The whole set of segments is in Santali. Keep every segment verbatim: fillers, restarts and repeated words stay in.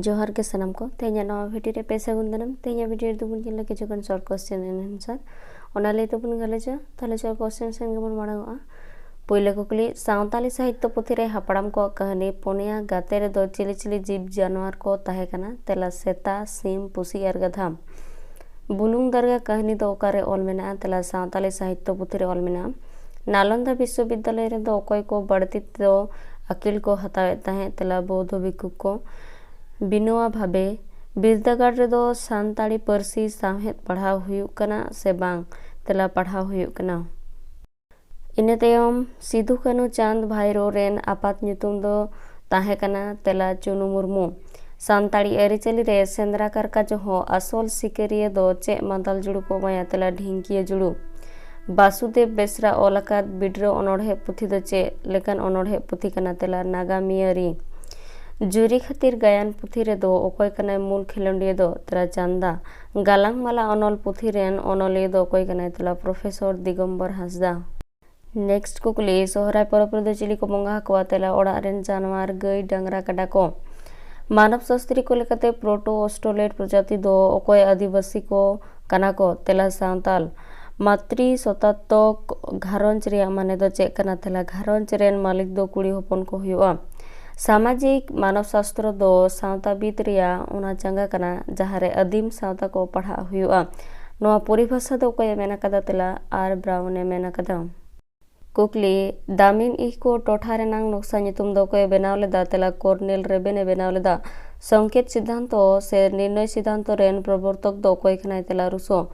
ᱡᱚᱦᱟᱨ ᱜᱮ ᱥᱟᱱᱟᱢ ᱠᱚ᱾ ᱛᱮᱦᱮᱧᱟᱜ ᱱᱚᱣᱟ ᱵᱷᱤᱰᱤᱭᱳ ᱨᱮ ᱯᱮ ᱥᱟᱹᱜᱩᱱ ᱫᱟᱨᱟᱢ᱾ ᱛᱮᱦᱮᱧᱟᱜ ᱵᱷᱤᱰᱤᱭᱳ ᱨᱮᱫᱚ ᱵᱚᱱ ᱧᱮᱞᱟ ᱠᱤᱪᱷᱩᱜᱟᱱ short question and answer᱾ ᱚᱱᱟ ᱞᱟᱹᱭ ᱛᱮᱵᱚᱱ ᱜᱟᱞᱚᱪᱟ᱾ ᱛᱟᱦᱚᱞᱮ ᱪᱚ question ᱥᱮᱱ ᱜᱮᱵᱚᱱ ᱢᱟᱲᱟᱝᱚᱜᱼᱟ᱾ ᱯᱳᱭᱞᱳ ᱠᱩᱠᱞᱤ, ᱥᱟᱶᱛᱟᱞᱤ ᱥᱟᱦᱤᱛᱛᱚ ᱯᱩᱛᱷᱤ ᱨᱮ ᱦᱟᱯᱲᱟᱢ ᱠᱚᱣᱟᱜ ᱠᱟᱹᱦᱱᱤ ᱯᱩᱱᱭᱟ ᱜᱟᱛᱮ ᱨᱮᱫᱚ ᱪᱤᱞᱤ ᱪᱤᱞᱤ ᱡᱤᱵᱽ ᱡᱟᱱᱣᱟᱨ ᱠᱚ ᱛᱟᱦᱮᱸ ᱠᱟᱱᱟ? ᱛᱮᱞᱟ, ᱥᱮᱛᱟ, ᱥᱤᱢ, ᱯᱩᱥᱤ ᱟᱨ ᱜᱟᱫᱷᱟ᱾ ᱵᱩᱞᱩᱝ ᱫᱟᱨᱜᱟ ᱠᱟᱹᱦᱱᱤ ᱫᱚ ᱚᱠᱟᱨᱮ ᱚᱞ ᱢᱮᱱᱟᱜᱼᱟ? ᱛᱮᱞᱟ, ᱥᱟᱶᱛᱟᱞᱤ ᱥᱟᱦᱤᱛᱛᱚ ᱯᱩᱛᱷᱤ ᱨᱮ ᱚᱞ ᱢᱮᱱᱟᱜᱼᱟ᱾ ᱱᱟᱞᱚᱱᱫᱟ ᱵᱤᱥᱥᱚᱵᱤᱫᱽᱫᱟᱞᱚᱭ ᱨᱮᱫᱚ ᱚᱠᱚᱭ ᱠᱚ ᱵᱟᱹᱲᱛᱤ ᱛᱮᱫᱚ ᱟᱹᱠᱤᱞ ᱠᱚ ᱦᱟᱛᱟᱣᱮᱫ ᱛᱟᱦᱮᱸᱫ? ᱛᱮᱞᱟ, ᱵᱳᱣᱫᱷᱚ ᱵᱷᱤᱠᱠᱷᱩ ᱠᱚ᱾ ᱵᱤᱱᱳᱣᱟ ᱵᱷᱟᱵᱮ, ᱵᱤᱨᱫᱟᱹᱜᱟᱲ ᱨᱮᱫᱚ ᱥᱟᱱᱛᱟᱲᱤ ᱯᱟᱹᱨᱥᱤ ᱥᱟᱶᱦᱮᱫ ᱯᱟᱲᱦᱟᱣ ᱦᱩᱭᱩᱜ ᱠᱟᱱᱟ ᱥᱮ ᱵᱟᱝ? ᱛᱮᱞᱟ, ᱯᱟᱲᱦᱟᱣ ᱦᱩᱭᱩᱜ ᱠᱟᱱᱟ᱾ ᱤᱱᱟᱹ ᱛᱟᱭᱚᱢ ᱥᱤᱫᱩ ᱠᱟᱹᱱᱦᱩ ᱪᱟᱸᱫᱽ ᱵᱷᱟᱭᱨᱳ ᱨᱮᱱ ᱟᱯᱟᱛ ᱧᱩᱛᱩᱢ ᱫᱚ ᱛᱟᱦᱮᱸ ᱠᱟᱱᱟ? ᱛᱮᱞᱟ, ᱪᱩᱱᱩ ᱢᱩᱨᱢᱩ᱾ ᱥᱟᱱᱛᱟᱲᱤ ᱟᱹᱨᱤᱪᱟᱹᱞᱤ ᱨᱮ ᱥᱮᱸᱫᱽᱨᱟ ᱠᱟᱨᱠᱟ ᱡᱚᱦᱚᱜ ᱟᱥᱚᱞ ᱥᱤᱠᱟᱹᱨᱤᱭᱟᱹ ᱫᱚ ᱪᱮᱫ ᱢᱟᱫᱟᱞ ᱡᱩᱲᱩ ᱠᱚ ᱮᱢᱟᱭᱟ? ᱛᱮᱞᱟ, ᱰᱷᱤᱝᱠᱤᱭᱟᱹ ᱡᱩᱲᱩ᱾ ᱵᱟᱥᱩᱫᱮᱵ ᱵᱮᱥᱨᱟ ᱚᱞ ᱟᱠᱟᱫ ᱵᱤᱰᱨᱟᱹᱣ ᱚᱱᱚᱬᱦᱮ ᱯᱩᱛᱷᱤ ᱫᱚ ᱪᱮᱫ ᱞᱮᱠᱟᱱ ᱚᱱᱚᱬᱦᱮ ᱯᱩᱛᱷᱤ ᱠᱟᱱᱟ? ᱛᱮᱞᱟ, ᱱᱟᱜᱟᱢᱤᱭᱟᱹᱨᱤ᱾ ᱡᱩᱨᱤ ᱠᱷᱟᱹᱛᱤᱨ ᱜᱟᱭᱟᱱ ᱯᱩᱛᱷᱤ ᱨᱮᱫᱚ ᱚᱠᱚᱭ ᱠᱟᱱᱟᱭ ᱢᱩᱞ ᱠᱷᱮᱞᱳᱸᱰᱤᱭᱟᱹ ᱫᱚ? ᱛᱮᱞᱟ, ᱪᱟᱸᱫᱟ᱾ ᱜᱟᱞᱟᱝ ᱢᱟᱞᱟ ᱚᱱᱚᱞ ᱯᱩᱛᱷᱤ ᱨᱮᱱ ᱚᱱᱚᱞᱤᱭᱟᱹ ᱫᱚ ᱚᱠᱚᱭ ᱠᱟᱱᱟᱭ? ᱛᱮᱞᱟ, ᱯᱨᱚᱯᱷᱮᱥᱚᱨ ᱫᱤᱜᱚᱢᱵᱚᱨ ᱦᱟᱸᱥᱫᱟ᱾ ᱱᱮᱠᱥᱴ ᱠᱩᱠᱞᱤ, ᱥᱚᱦᱨᱟᱭ ᱯᱚᱨᱚᱵᱽ ᱨᱮᱫᱚ ᱪᱤᱞᱤ ᱠᱚ ᱵᱚᱸᱜᱟ ᱟᱠᱚᱣᱟ? ᱛᱮᱞᱟ, ᱚᱲᱟᱜ ᱨᱮᱱ ᱡᱟᱱᱣᱟᱨ, ᱜᱟᱹᱭ, ᱰᱟᱝᱨᱟ, ᱠᱟᱰᱟ ᱠᱚ᱾ ᱢᱟᱱᱚᱵ ᱥᱟᱥᱛᱨᱤ ᱠᱚ ᱞᱮᱠᱟᱛᱮ ᱯᱨᱳᱴᱳ ᱚᱥᱴᱨᱳᱞᱮᱴ ᱯᱨᱚᱡᱟᱛᱤ ᱫᱚ ᱚᱠᱚᱭ ᱟᱹᱫᱤᱵᱟᱹᱥᱤ ᱠᱚ ᱠᱟᱱᱟ ᱠᱚ? ᱛᱮᱞᱟ, ᱥᱟᱶᱛᱟᱞ᱾ ᱢᱟᱛᱨᱤ ᱥᱚᱛᱟᱛᱛᱚᱠ ᱜᱷᱟᱨᱚᱸᱡᱽ ᱨᱮᱭᱟᱜ ᱢᱟᱱᱮ ᱫᱚ ᱪᱮᱫ ᱠᱟᱱᱟ? ᱛᱮᱞᱟ, ᱜᱷᱟᱨᱚᱸᱡᱽ ᱨᱮᱱ ᱢᱟᱹᱞᱤᱠ ᱫᱚ ᱠᱩᱲᱤ ᱦᱚᱯᱚᱱ ᱠᱚ ᱦᱩᱭᱩᱜᱼᱟ᱾ ᱥᱟᱢᱟᱡᱤᱠ ᱢᱟᱱᱚᱵ ᱥᱟᱥᱛᱨᱚ ᱫᱚ ᱥᱟᱶᱛᱟᱵᱤᱫ ᱨᱮᱭᱟᱜ ᱚᱱᱟ ᱪᱟᱸᱜᱟ ᱠᱟᱱᱟ ᱡᱟᱦᱟᱸ ᱨᱮ ᱟᱹᱫᱤᱢ ᱥᱟᱶᱛᱟ ᱠᱚ ᱯᱟᱲᱦᱟᱜ ᱦᱩᱭᱩᱜᱼᱟ᱾ ᱱᱚᱣᱟ ᱯᱚᱨᱤᱵᱷᱟᱥᱟ ᱫᱚ ᱚᱠᱚᱭᱮ ᱢᱮᱱ ᱟᱠᱟᱫᱟ? ᱛᱮᱞᱟ, ᱟᱨ ᱵᱨᱟᱣᱩᱱᱮ ᱢᱮᱱ ᱟᱠᱟᱫᱟ᱾ ᱠᱩᱠᱞᱤ, ᱫᱟᱢᱤᱱ ᱤᱦᱠᱳ ᱴᱚᱴᱷᱟ ᱨᱮᱱᱟᱝ ᱱᱚᱠᱥᱟ ᱧᱩᱛᱩᱢ ᱫᱚ ᱚᱠᱚᱭᱮ ᱵᱮᱱᱟᱣ ᱞᱮᱫᱟ? ᱛᱮᱞᱟ, ᱠᱚᱨᱱᱮᱞ ᱨᱮᱵᱮᱱᱮ ᱵᱮᱱᱟᱣ ᱞᱮᱫᱟ᱾ ᱥᱚᱝᱠᱮᱛ ᱥᱤᱫᱷᱟᱱᱛᱚ ᱥᱮ ᱱᱤᱨᱱᱚᱭ ᱥᱤᱫᱷᱟᱱᱛᱚ ᱨᱮᱱ ᱯᱨᱚᱵᱚᱨᱛᱚᱠ ᱫᱚ ᱚᱠᱚᱭ ᱠᱟᱱᱟᱭ? ᱛᱮᱞᱟ, ᱨᱩᱥᱳ᱾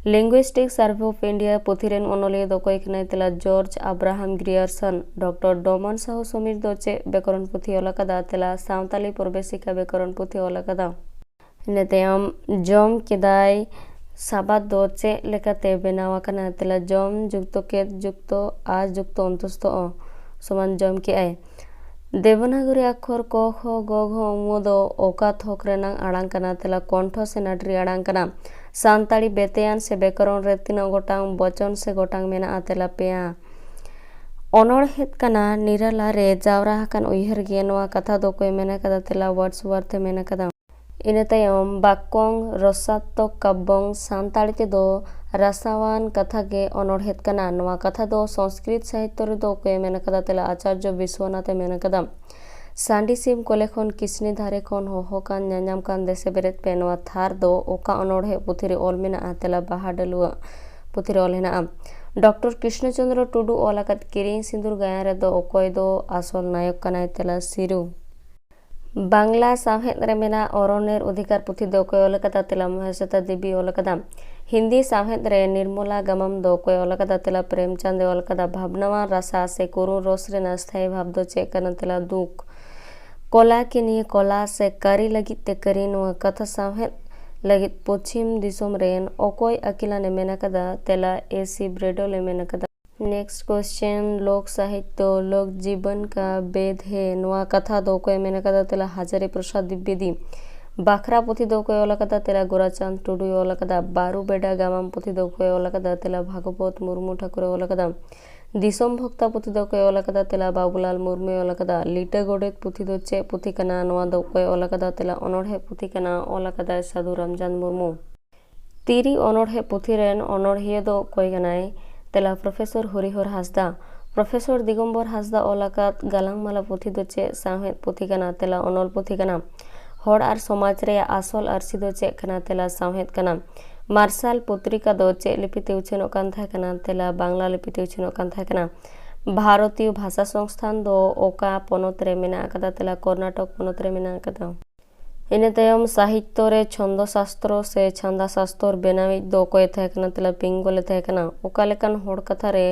Linguistic Survey of India ᱯᱩᱛᱷᱤ ᱨᱮᱱ ᱚᱱᱚᱞᱤᱭᱟᱹ ᱫᱚ ᱚᱠᱚᱭ ᱠᱟᱱᱟᱭ? ᱛᱮᱞᱟ, ᱡᱚᱨᱡᱽ ᱟᱵᱨᱟᱦᱟᱢ ᱜᱨᱤᱭᱟᱨᱥᱚᱱ᱾ ᱰᱚᱠᱴᱚᱨ ᱰᱚᱢᱚᱱ ᱥᱟᱦᱩ ᱥᱚᱢᱤᱨ ᱫᱚ ᱪᱮᱫ ᱵᱮᱠᱚᱨᱚᱱ ᱯᱩᱛᱷᱤ ᱚᱞ ᱟᱠᱟᱫᱟ? ᱛᱮᱞᱟ, ᱥᱟᱶᱛᱟᱞᱤ ᱯᱨᱚᱵᱮᱥᱤᱠᱟ ᱵᱮᱠᱚᱨᱚᱱ ᱯᱩᱛᱷᱤ ᱚᱞ ᱟᱠᱟᱫᱟ᱾ ᱤᱱᱟᱹ ᱛᱟᱭᱚᱢ ᱡᱚᱢ ᱠᱮᱫᱟᱭ ᱥᱟᱵᱟᱫ ᱫᱚ ᱪᱮᱫ ᱞᱮᱠᱟᱛᱮ ᱵᱮᱱᱟᱣ ᱟᱠᱟᱱᱟ? ᱛᱮᱞᱟ, ᱡᱚᱢ ᱡᱩᱠᱛᱚ ᱠᱮᱫ ᱡᱩᱠᱛᱚ ᱟ ᱡᱩᱠᱛᱚ ᱚᱱᱛᱚᱥᱛᱚ ᱚ ᱥᱚᱢᱟᱱ ᱡᱚᱢ ᱠᱮᱜᱼᱟᱭ᱾ ᱫᱮᱵᱚᱱᱟᱜᱚᱨᱤ ᱟᱠᱷᱚᱨ ᱠᱚ ᱠᱷᱚ ᱜᱚ ᱜᱷᱚ ᱝ ᱫᱚ ᱚᱠᱟ ᱛᱷᱚᱠ ᱨᱮᱱᱟᱝ ᱟᱲᱟᱝ ᱠᱟᱱᱟ? ᱛᱮᱞᱟ, ᱠᱚᱱᱴᱷᱚ ᱥᱮ ᱱᱟᱰᱨᱤ ᱟᱲᱟᱝ ᱠᱟᱱᱟ᱾ ᱥᱟᱱᱛᱟᱲᱤ ᱵᱮᱛᱮᱭᱟᱱ ᱥᱮ ᱵᱮᱠᱚᱨᱚᱱ ᱨᱮ ᱛᱤᱱᱟᱹᱜ ᱜᱚᱴᱟᱝ ᱵᱚᱪᱚᱱ ᱥᱮ ᱜᱚᱴᱟᱝ ᱢᱮᱱᱟᱜᱼᱟ? ᱛᱮᱞᱟ, ᱯᱮᱭᱟ᱾ ᱚᱱᱚᱬᱦᱮᱫ ᱠᱟᱱᱟ ᱱᱤᱨᱟᱞᱟ ᱨᱮ ᱡᱟᱣᱨᱟ ᱟᱠᱟᱱ ᱩᱭᱦᱟᱹᱨ ᱜᱮ᱾ ᱱᱚᱣᱟ ᱠᱟᱛᱷᱟ ᱫᱚ ᱚᱠᱚᱭ ᱢᱮᱱ ᱟᱠᱟᱫᱟ? ᱛᱮᱞᱟ ᱣᱟᱨᱰᱥᱣᱟᱨᱛᱷ ᱮ ᱢᱮᱱ ᱟᱠᱟᱫᱟ᱾ ᱤᱱᱟᱹ ᱛᱟᱭᱚᱢ ᱵᱟᱠᱠᱚᱝ ᱨᱚᱥᱟᱛᱛᱚ ᱠᱟᱵᱵᱚᱝ, ᱥᱟᱱᱛᱟᱲᱤ ᱛᱮᱫᱚ ᱨᱟᱥᱟᱣᱟᱱ ᱠᱟᱛᱷᱟ ᱜᱮ ᱚᱱᱚᱬᱦᱮᱫ ᱠᱟᱱᱟ᱾ ᱱᱚᱣᱟ ᱠᱟᱛᱷᱟ ᱫᱚ ᱥᱚᱝᱥᱠᱨᱤᱛ ᱥᱟᱦᱤᱛᱛᱚ ᱨᱮᱫᱚ ᱚᱠᱚᱭᱮ ᱢᱮᱱ ᱟᱠᱟᱫᱟ? ᱛᱮᱞᱟ ᱟᱪᱟᱨᱡᱚ ᱵᱤᱥᱣᱚᱱᱟᱛᱷ ᱮ ᱢᱮᱱ ᱟᱠᱟᱫᱟ᱾ ᱥᱟᱺᱰᱤ ᱥᱤᱢ ᱠᱚᱞᱮ ᱠᱷᱚᱱ ᱠᱤᱥᱱᱤ ᱫᱷᱟᱨᱮ ᱠᱷᱚᱱ ᱦᱚᱦᱚ ᱠᱟᱱ ᱧᱟᱧᱟᱢ ᱠᱟᱱ ᱫᱮᱥᱮ ᱵᱮᱨᱮᱫ ᱯᱮ᱾ ᱱᱚᱣᱟ ᱛᱷᱟᱨ ᱫᱚ ᱚᱠᱟ ᱚᱱᱚᱬᱦᱮ ᱯᱩᱛᱷᱤ ᱨᱮ ᱚᱞ ᱢᱮᱱᱟᱜᱼᱟ? ᱛᱮᱞᱟ ᱵᱟᱦᱟ ᱰᱟᱹᱞᱩᱣᱟᱹ ᱯᱩᱛᱷᱤ ᱨᱮ ᱚᱞ ᱦᱮᱱᱟᱜᱼᱟ᱾ ᱰᱚᱠᱴᱚᱨ ᱠᱨᱤᱥᱱᱚ ᱪᱚᱸᱫᱽᱨᱚ ᱴᱩᱰᱩ ᱚᱞ ᱟᱠᱟᱫ ᱠᱤᱨᱤᱧ ᱥᱤᱸᱫᱩᱨ ᱜᱟᱭᱟᱱ ᱨᱮᱫᱚ ᱚᱠᱚᱭ ᱫᱚ ᱟᱥᱚᱞ ᱱᱟᱭᱚᱠ ᱠᱟᱱᱟᱭ? ᱛᱮᱞᱟ ᱥᱤᱨᱩ᱾ ᱵᱟᱝᱞᱟ ᱥᱟᱶᱦᱮᱫ ᱨᱮ ᱢᱮᱱᱟᱜ ᱚᱨᱚᱱᱮᱨ ᱚᱫᱷᱤᱠᱟᱨ ᱯᱩᱛᱷᱤ ᱫᱚ ᱚᱠᱚᱭ ᱚᱞ ᱟᱠᱟᱫᱟ? ᱛᱮᱞᱟ ᱢᱚᱦᱮᱥᱮᱛᱟ ᱫᱮᱵᱤ ᱚᱞ ᱟᱠᱟᱫᱟ᱾ ᱦᱤᱱᱫᱤ ᱥᱟᱶᱦᱮᱫ ᱨᱮ ᱱᱤᱨᱢᱚᱞᱟ ᱜᱟᱢᱟᱢ ᱫᱚ ᱚᱠᱚᱭ ᱚᱞ ᱟᱠᱟᱫᱟ? ᱛᱮᱞᱟ ᱯᱨᱮᱢᱪᱟᱸᱫᱽ ᱮ ᱚᱞ ᱟᱠᱟᱫᱟ᱾ ᱵᱷᱟᱵᱽᱱᱟᱣᱟᱱ ᱨᱟᱥᱟ ᱥᱮ ᱠᱩᱨᱩ ᱨᱚᱥ ᱨᱮᱱᱟᱜ ᱥᱛᱷᱟᱭᱤ ᱵᱷᱟᱵᱽ ᱫᱚ ᱪᱮᱫ ᱠᱟᱱᱟ? ᱛᱮᱞᱟ ᱫᱩᱠ᱾ ᱠᱚᱞᱟ ᱠᱤ ᱱᱤᱭᱟᱹ ᱠᱚᱞᱟ ᱥᱮ ᱠᱟᱹᱨᱤ ᱞᱟᱹᱜᱤᱫ ᱛᱮ ᱠᱟᱹᱨᱤ, ᱱᱚᱣᱟ ᱠᱟᱛᱷᱟ ᱥᱟᱶᱦᱮᱫ ᱞᱟᱹᱜᱤᱫ ᱯᱚᱪᱷᱤᱢ ᱫᱤᱥᱚᱢ ᱨᱮᱱ ᱚᱠᱚᱭ ᱟᱹᱠᱤᱞᱟᱱ ᱮ ᱢᱮᱱ ᱟᱠᱟᱫᱟ? ᱛᱮᱞᱟ ᱮ ᱥᱤ ᱵᱨᱮᱰᱚᱞ ᱮ ᱢᱮᱱ ᱟᱠᱟᱫᱟ᱾ Next question, ᱞᱳᱠ ᱥᱟᱦᱤᱛᱛᱚ ᱞᱳᱠ ᱡᱤᱵᱚᱱ ᱠᱟ ᱵᱮᱫ ᱦᱮ, ᱱᱚᱣᱟ ᱠᱟᱛᱷᱟ ᱫᱚ ᱚᱠᱚᱭ ᱢᱮᱱ ᱟᱠᱟᱫᱟ? ᱛᱮᱞᱟ ᱦᱟᱡᱟᱨᱤ ᱯᱨᱚᱥᱟᱫᱽ ᱫᱤᱵᱽᱵᱮᱫᱤ᱾ ᱵᱟᱠᱷᱨᱟ ᱯᱩᱛᱷᱤ ᱫᱚ ᱚᱠᱚᱭ ᱚᱞ ᱟᱠᱟᱫᱟ? ᱛᱮᱞᱟ ᱜᱳᱨᱟᱪᱟᱸᱫᱽ ᱴᱩᱰᱩᱭ ᱚᱞ ᱟᱠᱟᱫᱟ᱾ ᱵᱟᱨᱩ ᱵᱮᱰᱟ ᱜᱟᱢᱟᱢ ᱯᱩᱛᱷᱤ ᱫᱚ ᱚᱠᱚᱭ ᱚᱞ ᱟᱠᱟᱫᱟ? ᱛᱮᱞᱟ ᱵᱷᱟᱜᱚᱵᱚᱛ ᱢᱩᱨᱢᱩ ᱴᱷᱟᱠᱩᱨᱮ ᱚᱞ ᱟᱠᱟᱫᱟ᱾ ᱫᱤᱥᱚᱢ ᱵᱷᱚᱠᱛᱟ ᱯᱩᱛᱷᱤ ᱫᱚ ᱚᱠᱚᱭ ᱚᱞ ᱟᱠᱟᱫᱟ? ᱛᱮᱞᱟ ᱵᱟᱵᱩᱞᱟᱞ ᱢᱩᱨᱢᱩᱭ ᱚᱞ ᱟᱠᱟᱫᱟ᱾ ᱞᱤᱴᱟᱹ ᱜᱚᱰᱮᱛ ᱯᱩᱛᱷᱤ ᱫᱚ ᱪᱮᱫ ᱯᱩᱛᱷᱤ ᱠᱟᱱᱟ? ᱱᱚᱣᱟ ᱫᱚ ᱚᱠᱚᱭ ᱚᱞ ᱟᱠᱟᱫᱟ? ᱛᱮᱞᱟ ᱚᱱᱚᱬᱦᱮ ᱯᱩᱛᱷᱤ ᱠᱟᱱᱟ, ᱚᱞ ᱟᱠᱟᱫᱟᱭ ᱥᱟᱹᱫᱷᱩ ᱨᱟᱢᱪᱟᱸᱫᱽ ᱢᱩᱨᱢᱩ᱾ ᱛᱤᱨᱤ ᱚᱱᱚᱬᱦᱮ ᱯᱩᱛᱷᱤ ᱨᱮᱱ ᱚᱱᱚᱬᱦᱤᱭᱟᱹ ᱫᱚ ᱚᱠᱚᱭ ᱠᱟᱱᱟᱭ? ᱛᱮᱞᱟ ᱯᱨᱚᱯᱷᱮᱥᱚᱨ ᱦᱚᱨᱤᱦᱚᱨ ᱦᱟᱸᱥᱫᱟ᱾ ᱯᱨᱚᱯᱷᱮᱥᱚᱨ ᱫᱤᱜᱚᱢᱵᱚᱨ ᱦᱟᱸᱥᱫᱟ ᱚᱞ ᱟᱠᱟᱫ ᱜᱟᱞᱟᱝ ᱢᱟᱞᱟ ᱯᱩᱛᱷᱤ ᱫᱚ ᱪᱮᱫ ᱥᱟᱶᱦᱮᱫ ᱯᱩᱛᱷᱤ ᱠᱟᱱᱟ? ᱛᱮᱞᱟ ᱚᱱᱚᱞ ᱯᱩᱛᱷᱤ ᱠᱟᱱᱟ᱾ ᱦᱚᱲ ᱟᱨ ᱥᱚᱢᱟᱡᱽ ᱨᱮᱭᱟᱜ ᱟᱥᱚᱞ ᱟᱹᱨᱥᱤ ᱫᱚ ᱪᱮᱫ ᱠᱟᱱᱟ? ᱛᱮᱞᱟ ᱥᱟᱶᱦᱮᱫ ᱠᱟᱱᱟ᱾ ᱢᱟᱨᱥᱟᱞ ᱯᱚᱛᱨᱤᱠᱟ ᱫᱚ ᱪᱮᱫ ᱞᱤᱯᱤ ᱛᱮ ᱩᱪᱷᱟᱹᱱᱚᱜ ᱠᱟᱱ ᱛᱟᱦᱮᱸ ᱠᱟᱱᱟ? ᱛᱮᱞᱟ ᱵᱟᱝᱞᱟ ᱞᱤᱯᱤ ᱛᱮ ᱩᱪᱷᱟᱹᱱᱚᱜ ᱠᱟᱱ ᱛᱟᱦᱮᱸ ᱠᱟᱱᱟ᱾ ᱵᱷᱟᱨᱚᱛᱤᱭᱚ ᱵᱷᱟᱥᱟ ᱥᱚᱝᱥᱛᱷᱟᱱ ᱫᱚ ᱚᱠᱟ ᱯᱚᱱᱚᱛ ᱨᱮ ᱢᱮᱱᱟᱜ ᱟᱠᱟᱫᱟ? ᱛᱮᱞᱟ ᱠᱚᱨᱱᱟᱴᱚᱠ ᱯᱚᱱᱚᱛ ᱨᱮ ᱢᱮᱱᱟᱜ ᱟᱠᱟᱫᱟ᱾ ᱤᱱᱟᱹ ᱛᱟᱭᱚᱢ ᱥᱟᱦᱤᱛᱛᱚ ᱨᱮ ᱪᱷᱚᱱᱫᱚ ᱥᱟᱥᱛᱨᱚ ᱥᱮ ᱪᱷᱟᱸᱫᱟ ᱥᱟᱥᱛᱚᱨ ᱵᱮᱱᱟᱣᱤᱡ ᱫᱚ ᱚᱠᱚᱭᱮ ᱛᱟᱦᱮᱸ ᱠᱟᱱᱟ? ᱛᱮᱞᱟ ᱯᱤᱝᱜᱚᱞᱮ ᱛᱟᱦᱮᱸ ᱠᱟᱱᱟ᱾ ᱚᱠᱟ ᱞᱮᱠᱟᱱ ᱦᱚᱲ ᱠᱟᱛᱷᱟ ᱨᱮ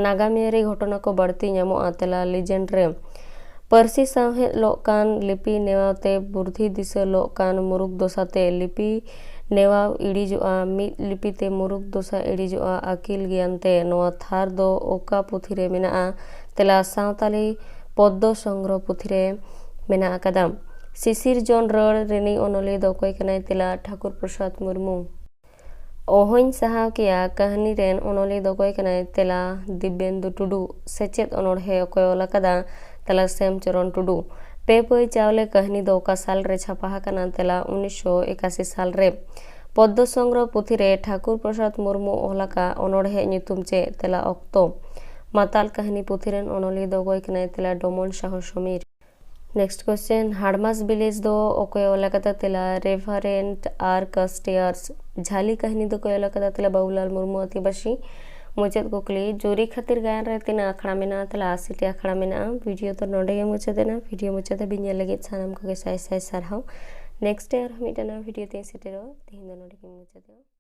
ᱱᱟᱜᱟᱢᱤᱭᱟᱹᱨᱤ ᱜᱷᱚᱴᱚᱱᱟ ᱠᱚ ᱵᱟᱹᱲᱛᱤ ᱧᱟᱢᱚᱜᱼᱟ? ᱛᱮᱞᱟ ᱞᱤᱡᱮᱱᱰ ᱨᱮ᱾ ᱯᱟᱹᱨᱥᱤ ᱥᱟᱶᱦᱮᱫ ᱞᱚᱜ ᱠᱟᱱ ᱞᱤᱯᱤ ᱱᱮᱣᱟᱣ ᱛᱮ ᱵᱩᱨᱫᱷᱤ ᱫᱤᱥᱟᱹ ᱞᱚᱜ ᱠᱟᱱ ᱢᱩᱨᱩᱠ ᱫᱚᱥᱟ ᱛᱮ ᱞᱤᱯᱤ ᱱᱮᱣᱟᱣ ᱤᱲᱤᱡᱚᱜᱼᱟ᱾ ᱢᱤᱫ ᱞᱤᱯᱤ ᱛᱮ ᱢᱩᱨᱩᱠ ᱫᱚᱥᱟ ᱤᱲᱤᱡᱚᱜᱼᱟ ᱟᱹᱠᱤᱞ ᱜᱮᱭᱟᱱ ᱛᱮ᱾ ᱱᱚᱣᱟ ᱛᱷᱟᱨ ᱫᱚ ᱚᱠᱟ ᱯᱩᱛᱷᱤ ᱨᱮ ᱢᱮᱱᱟᱜᱼᱟ? ᱛᱮᱞᱟ ᱥᱟᱶᱛᱟᱞᱤ ᱯᱚᱫᱽᱫᱚ ᱥᱚᱝᱜᱨᱚᱦᱚ ᱯᱩᱛᱷᱤ ᱨᱮ ᱢᱮᱱᱟᱜ ᱟᱠᱟᱫᱟ᱾ ᱥᱤᱥᱤᱨ ᱡᱚᱱ ᱨᱟᱹᱲ ᱨᱤᱱᱤᱡ ᱚᱱᱚᱞᱤᱭᱟᱹ ᱫᱚ ᱚᱠᱚᱭ ᱠᱟᱱᱟᱭ? ᱛᱮᱞᱟ ᱴᱷᱟᱠᱩᱨ ᱯᱨᱚᱥᱟᱫᱽ ᱢᱩᱨᱢᱩ᱾ ᱚᱦᱚᱧ ᱥᱟᱦᱟᱣ ᱠᱮᱭᱟ ᱠᱟᱹᱦᱱᱤ ᱨᱮᱱ ᱚᱱᱚᱞᱤᱭᱟᱹ ᱫᱚ ᱚᱠᱚᱭ ᱠᱟᱱᱟᱭ? ᱛᱮᱞᱟ, ᱫᱤᱵᱮᱱᱫᱩ ᱴᱩᱰᱩ᱾ ᱥᱮᱪᱮᱫ ᱚᱱᱚᱬᱦᱮ ᱚᱠᱚᱭ ᱚᱞ ᱟᱠᱟᱫᱟ? ᱛᱮᱞᱟ, ᱥᱮᱢ ᱪᱚᱨᱚᱱ ᱴᱩᱰᱩ᱾ ᱯᱮ ᱯᱟᱹᱭ ᱪᱟᱣᱞᱮ ᱠᱟᱹᱦᱱᱤ ᱫᱚ ᱚᱠᱟ ᱥᱟᱞ ᱨᱮ ᱪᱷᱟᱯᱟ ᱟᱠᱟᱱᱟ? ᱛᱮᱞᱟ, ᱩᱱᱤᱥᱥᱚ ᱮᱠᱟᱥᱤ ᱥᱟᱞ ᱨᱮ᱾ ᱯᱚᱫᱽᱫᱚ ᱥᱚᱝᱜᱨᱚᱦᱚ ᱯᱩᱛᱷᱤ ᱨᱮ ᱴᱷᱟᱠᱩᱨ ᱯᱨᱚᱥᱟᱫᱽ ᱢᱩᱨᱢᱩ ᱚᱞ ᱟᱠᱟᱫ ᱚᱱᱚᱬᱦᱮ ᱧᱩᱛᱩᱢ ᱪᱮᱫ? ᱛᱮᱞᱟ, ᱚᱠᱛᱚ᱾ ᱢᱟᱛᱟᱞ ᱠᱟᱹᱦᱱᱤ ᱯᱩᱛᱷᱤ ᱨᱮᱱ ᱚᱱᱚᱞᱤᱭᱟᱹ ᱫᱚ ᱚᱠᱚᱭ ᱠᱟᱱᱟᱭ? ᱛᱮᱞᱟ, ᱰᱚᱢᱚᱱ ᱥᱟᱦᱚ ᱥᱚᱢᱤᱨ᱾ Next question, ᱦᱟᱲᱢᱟᱥ ᱵᱷᱤᱞᱮᱡᱽ ᱫᱚ ᱚᱠᱚᱭ ᱚᱞ ᱟᱠᱟᱫᱟ? ᱛᱮᱞᱟ, ᱨᱮᱵᱷᱟᱨᱮᱱᱰ ᱟᱨ ᱠᱟᱥᱴᱤᱭᱟᱨᱥ᱾ ᱡᱷᱟᱹᱞᱤ ᱠᱟᱹᱦᱱᱤ ᱫᱚ ᱚᱠᱚᱭ ᱚᱞ ᱟᱠᱟᱫᱟ? ᱛᱮᱞᱟ, ᱵᱟᱵᱩᱞᱟᱞ ᱢᱩᱨᱢᱩ ᱟᱹᱫᱤᱵᱟᱹᱥᱤ᱾ ᱢᱩᱪᱟᱹᱫ ᱠᱩᱠᱞᱤ, ᱡᱩᱨᱤ ᱠᱷᱟᱹᱛᱤᱨ ᱜᱟᱭᱟᱱ ᱨᱮ ᱛᱤᱱᱟᱹᱜ ᱟᱠᱷᱲᱟ ᱢᱮᱱᱟᱜᱼᱟ? ᱛᱮᱞᱟ, ᱟᱥᱤ ᱴᱤ ᱟᱠᱷᱲᱟ ᱢᱮᱱᱟᱜᱼᱟ᱾ ᱵᱷᱤᱰᱤᱭᱳ ᱫᱚ ᱱᱚᱰᱮ ᱜᱮ ᱢᱩᱪᱟᱹᱫ ᱮᱱᱟ᱾ ᱵᱷᱤᱰᱤᱭᱳ ᱢᱩᱪᱟᱹᱫ ᱫᱷᱟᱹᱵᱤᱡ ᱧᱮᱞ ᱞᱟᱹᱜᱤᱫ ᱥᱟᱱᱟᱢ ᱠᱚᱜᱮ ᱥᱟᱭ ᱥᱟᱭ ᱥᱟᱨᱦᱟᱣ᱾ Next ᱨᱮ ᱟᱨᱦᱚᱸ ᱢᱤᱫᱴᱟᱝ ᱱᱟᱣᱟ ᱵᱷᱤᱰᱤᱭᱳ ᱛᱮᱧ ᱥᱮᱴᱮᱨᱚᱜᱼᱟ᱾ ᱛᱮᱦᱮᱧ ᱫᱚ ᱱᱚᱰᱮ ᱜᱮᱧ ᱢᱩᱪᱟᱹᱫᱮᱜᱼᱟ᱾